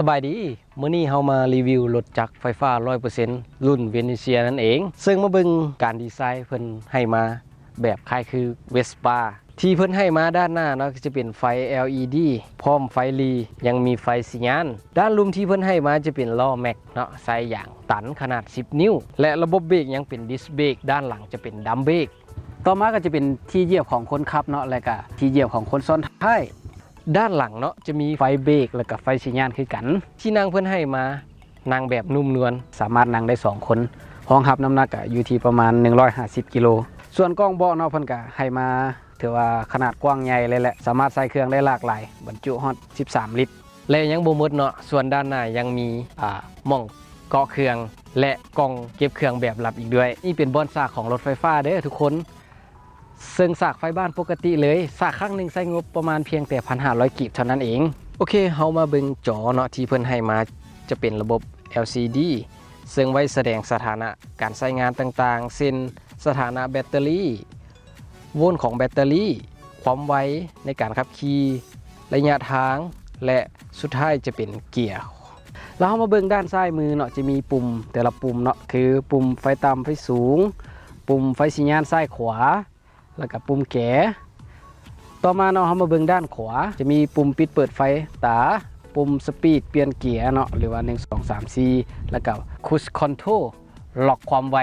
ສະບາຍດີ, ມື້ນີ້ເຮົາມາຣີວິວລົດຈັກໄຟຟ້າຮ້ອຍເປີເຊັນ ລຸ້ນເວເນເຊຍນັ້ນເອງ. ເຊິ່ງມາເບິ່ງການດີໄຊເພິ່ນໃຫ້ມາແບບຄ້າຍຄືເວສປາ ທີ່ເພິ່ນໃຫ້ມາດ້ານໜ້າເນາະ ກໍຈະເປັນໄຟ ແອລອີດີ ພ້ອມໄຟລີ ຍັງມີໄຟສັນຍານ. ດ້ານລຸ່ມທີ່ເພິ່ນໃຫ້ມາຈະເປັນລໍ້ແມັກເນາະ ໃສ່ຢາງຕັນຂະໜາດສິບນິ້ວ ແລະ ລະບົບເບຣກຍັງເປັນດິສເບຣກ, ດ້ານຫຼັງຈະເປັນດັມເບຣກ. ຕໍ່ມາກໍຈະເປັນທີ່ຢຽບຂອງຄົນຂັບເນາະ ແລະກະທີ່ຢຽບຂອງຄົນຊ້ອນທ້າຍ. ດ້ານຫຼັງເນາະ ຈະມີໄຟເບຣກ ແລະກະໄຟສັນຍານຄືກັນ. ທີ່ນັ່ງເພິ່ນໃຫ້ມາ ນັ່ງແບບນຸ້ມນວນ ສາມາດນັ່ງໄດ້ສອງຄົນ, ຮອງຮັບນ້ຳໜັກກະຢູ່ທີ່ປະມານໜຶ່ງຮ້ອຍຫ້າສິບກິໂລ. ສ່ວນກ້ອງເບາະເນາະ ເພິ່ນກະໃຫ້ມາ ຖືວ່າຂະໜາດກວ້າງໃຫຍ່ເລີຍແຫຼະ, ສາມາດໃສ່ເຄື່ອງໄດ້ຫຼາກຫຼາຍ, ບັນຈຸຮອດສິບສາມລິດ. ແລະຍັງບໍ່ໝົດເນາະ, ສ່ວນດ້ານໜ້າຍັງມີ ອ່າ ໝ່ອງເກາະເຄື່ອງ ແລະ ກ່ອງເກັບເຄື່ອງແບບລັບອີກດ້ວຍ. ນີ້ເປັນບ່ອນສາກຂອງລົດໄຟຟ້າເດີ້ທຸກຄົນ, ເຊິ່ງສາກໄຟບ້ານປົກກະຕິເລີຍ, ສາກຄັ້ງໜຶ່ງໃຊ້ງົບປະມານພຽງແຕ່ພັນຫ້າຮ້ອຍກີບເທົ່ານັ້ນເອງ. ໂອເຄ, ເຮົາມາເບິ່ງຈໍເນາະ ທີ່ເພິ່ນໃຫ້ມາຈະເປັນລະບົບ ແອລຊີດີ ເຊິ່ງໄວ້ສະແດງສະຖານະການໃຊ້ງານຕ່າງໆ ເຊັ່ນ ສະຖານະແບັດເຕີຣີ, ໂວນຂອງແບັດເຕີຣີ, ຄວາມໄວໃນການຂັບຂີ່, ໄລຍະທາງ ແລະ ສຸດທ້າຍຈະເປັນເກຍ. ແລ້ວເຮົາມາເບິ່ງດ້ານຊ້າຍມືເນາະ, ຈະມີປຸ່ມແຕ່ລະປຸ່ມເນາະ, ຄືປຸ່ມໄຟຕ່ຳໄຟສູງ, ປຸ່ມໄຟສັນຍານຊ້າຍຂວາ, ແລ້ວກະປຸ່ມແກ. ຕໍ່ມາເນາະ, ເຮົາມາເບິ່ງດ້ານຂວາ, ຈະມີປຸ່ມປິດເປີດໄຟຕາ, ປຸ່ມສະປີດປ່ຽນເກຍເນາະ ຫຼືວ່າ ໜຶ່ງ ສອງ ສາມ ສີ່ ແລ້ວກະ ຄຣູສຄອນໂທຣ ລັອກຄວາມໄວ,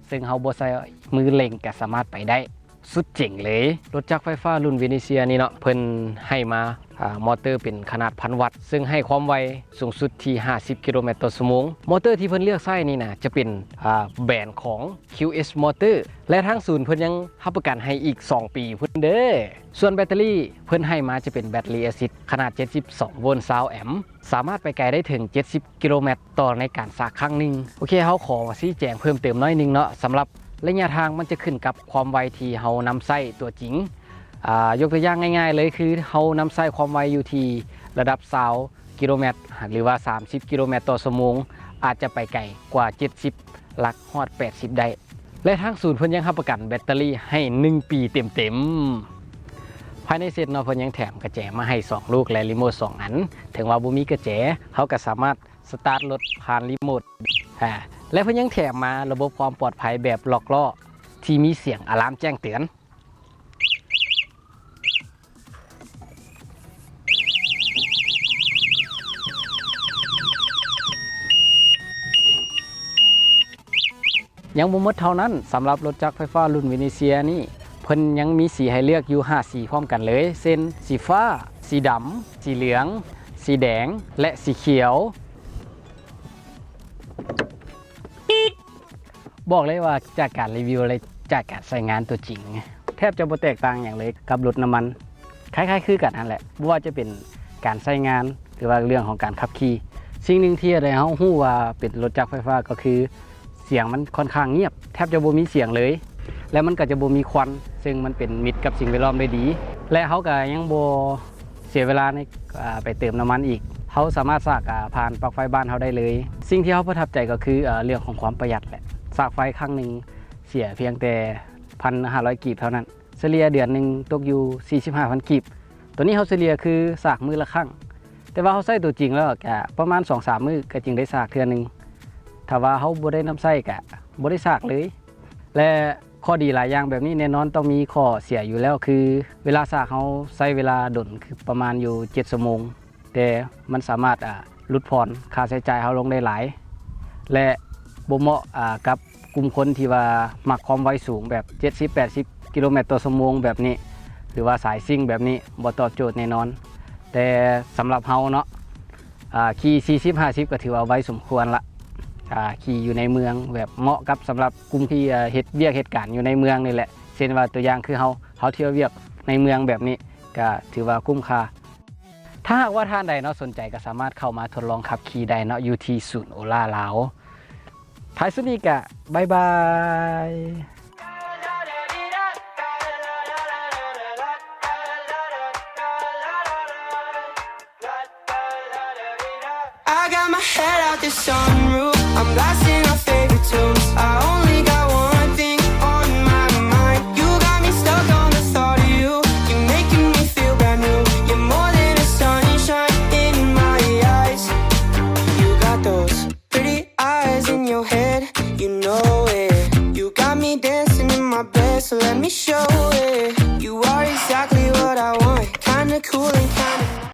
ເຊິ່ງເຮົາບໍ່ໃຊ້ມືເລັ່ງກະສາມາດໄປໄດ້. ສຸດເຈັງເລີຍ. ລົດຈັກໄຟຟ້າລຸ້ນເວເນເຊຍນີ້ເນາະ ເພິ່ນໃຫ້ມາ ອ່າ ມໍເຕີເປັນຂະໜາດພັນວັດ ເຊິ່ງໃຫ້ຄວາມໄວສູງສຸດທີ່ຫ້າສິບກິໂລແມັດຕໍ່ຊົ່ວໂມງ. ມໍເຕີທີ່ເພິ່ນເລືອກໃຊ້ນີ້ນະ ຈະເປັນ ອ່າ ແບຣນຂອງ ຄິວເອັສ ມໍເຕີ ແລະ ທາງສູນເພິ່ນຍັງຮັບປະກັນໃຫ້ອີກສອງປີພຸ້ນເດີ້. ສ່ວນແບັດເຕີຣີເພິ່ນໃຫ້ມາຈະເປັນແບັດເຕີຣີແອຊິດ ຂະໜາດເຈັດສິບສອງໂວນ ຊາວແອມ ສາມາດໄປໄກໄດ້ເຖິງເຈັດສິບກິໂລແມັດຕໍ່ໃນການສາກຄັ້ງໜຶ່ງ. ໂອເຄ, ເຮົາຂໍຊີ້ແຈງເພີ່ມເຕີມໜ້ອຍໜຶ່ງເນາະ, ສຳລັບໄລຍະທາງມັນຈະຂຶ້ນກັບຄວາມໄວທີ່ເຮົານຳໃຊ້ຕົວຈິງ. ອ່າ ຍົກຕົວຢ່າງງ່າຍໆເລີຍ ຄືເຮົານຳໃຊ້ຄວາມໄວຢູ່ທີ່ລະດັບຊາວກິໂລແມັດ ຫຼືວ່າສາມສິບກິໂລແມັດຕໍ່ຊົ່ວໂມງ, ອາດຈະໄປໄກກວ່າເຈັດສິບ ຫຼັກຮອດແປດສິບໄດ້. ແລະ ທາງສູນເພິ່ນຍັງຮັບປະກັນແບັດເຕີຣີໃຫ້ໜຶ່ງປີເຕັມໆ. ພາຍໃນເຊັດເນາະ ເພິ່ນຍັງແຖມກະແຈມາໃຫ້ສອງລູກ ແລະ ຣີໂມດສອງອັນ. ເຖິງວ່າບໍ່ມີກະແຈ, ເຮົາກະສາມາດສະຕາດລົດຜ່ານຣີໂມດ. ອາ ແລະ ເພິ່ນຍັງແຖມມາລະບົບຄວາມປອດໄພແບບລັອກລໍ້ ທີ່ມີສຽງອາລາມແຈ້ງເຕືອນ. ຍັງບໍ່ໝົດເທົ່ານັ້ນ, ສຳລັບລົດຈັກໄຟຟ້າລຸ້ນເວເນເຊຍນີ້ ເພິ່ນຍັງມີສີໃຫ້ເລືອກຢູ່ຫ້າສີພ້ອມກັນເລີຍ, ເຊັ່ນ ສີຟ້າ, ສີດຳ, ສີເຫຼືອງ, ສີແດງ ແລະ ສີຂຽວ. ບອກເລີຍວ່າຈາກການຣີວິວ ແລະ ຈາກການໃຊ້ງານຕົວຈິງ ແທບຈະບໍ່ແຕກຕ່າງຫຍັງເລີຍກັບລົດນ້ຳມັນ, ຄ້າຍໆຄືກັນຫັ້ນແຫຼະ, ບໍ່ວ່າຈະເປັນການໃຊ້ງານ ຫຼືວ່າເລື່ອງຂອງການຂັບຂີ່. ສິ່ງໜຶ່ງທີ່ເຮັດໃຫ້ເຮົາຮູ້ວ່າເປັນລົດຈັກໄຟຟ້າກໍຄື ສຽງມັນຄ່ອນຂ້າງງຽບ, ແທບຈະບໍ່ມີສຽງເລີຍ ແລະ ມັນກໍຈະບໍ່ມີຄວັນ, ເຊິ່ງມັນເປັນມິດກັບສິ່ງແວດລ້ອມໄດ້ດີ ແລະ ເຮົາກໍຍັງບໍ່ເສຍເວລາໃນ ອ່າ ໄປເຕີມນ້ຳມັນອີກ. ເຮົາສາມາດສາກ ອ່າ ຜ່ານປລັກໄຟບ້ານເຮົາໄດ້ເລີຍ. ສິ່ງທີ່ເຮົາປະທັບໃຈກໍຄື ອ່າ ເລື່ອງຂອງຄວາມປະຢັດແຫຼະ. ສາກໄຟຄັ້ງໜຶ່ງເສຍພຽງແຕ່ພັນຫ້າຮ້ອຍກີບເທົ່ານັ້ນ, ສະເລ່ຍເດືອນໜຶ່ງຕົກຢູ່ສີ່ສິບຫ້າພັນກີບ. ໂຕນີ້ເຮົາສະເລ່ຍຄືສາກມື້ລະຄັ້ງ, ແຕ່ວ່າເຮົາໃຊ້ຕົວຈິງແລ້ວກະປະມານສອງສາມມື້ກໍຈຶ່ງໄດ້ສາກເທື່ອໜຶ່ງ. ຖ້າວ່າເຮົາບໍ່ໄດ້ນຳໃຊ້ກະບໍ່ໄດ້ສາກເລີຍ. ແລະ ຂໍ້ດີຫຼາຍຢ່າງແບບນີ້ແນ່ນອນຕ້ອງມີຂໍ້ເສຍຢູ່ແລ້ວ, ຄືເວລາສາກເຮົາໃຊ້ເວລາດົນ ຄືປະມານຢູ່ເຈັດຊົ່ວໂມງ, ແຕ່ມັນສາມາດ ອ່າ ຫຼຸດຜ່ອນຄ່າໃຊ້ຈ່າຍເຮົາລົງໄດ້ຫຼາຍ ແລະ ບໍ່ເໝາະ ອ່າ ກັບ ກຸ່ມຄົນທີ່ວ່າມັກຄວາມໄວສູງ ແບບເຈັດສິບ ແປດສິບກິໂລແມັດຕໍ່ຊົ່ວໂມງແບບນີ້ ຫຼືວ່າສາຍຊິ່ງແບບນີ້ ບໍ່ຕອບໂຈດແນ່ນອນ. ແຕ່ສຳລັບເຮົາເນາະ ອ່າ ຂີ່ສີ່ສິບ ຫ້າສິບ ກໍຖືວ່າໄວສົມຄວນລະ. ອ່າ ຂີ່ຢູ່ໃນເມືອງ ແບບເໝາະກັບສຳລັບກຸ່ມທີ່ ເຮັດວຽກເຮັດການຢູ່ໃນເມືອງນີ້ແຫຼະ. ເຊັ່ນວ່າຕົວຢ່າງຄືເຮົາ ເຮົາທ່ຽວວຽກໃນເມືອງແບບນີ້ ກໍຖືວ່າຄຸ້ມຄ່າ. ຖ້າຫາກວ່າທ່ານໃດເນາະສົນໃຈ ກໍສາມາດເຂົ້າມາທົດລອງຂັບຂີ່ໄດ້ເນາະ ຢູ່ທີ່ສູນໂອລ່າລາວ. ທ້າຍສຸດນີ້ກະບາຍບາຍ. I got my head out the sunroof. I'm blasting our favorite tunes. I only got one thing on my mind. You got me stuck on the thought of you. You're making me feel brand new. You're more than a sunshine in my eyes. So let me show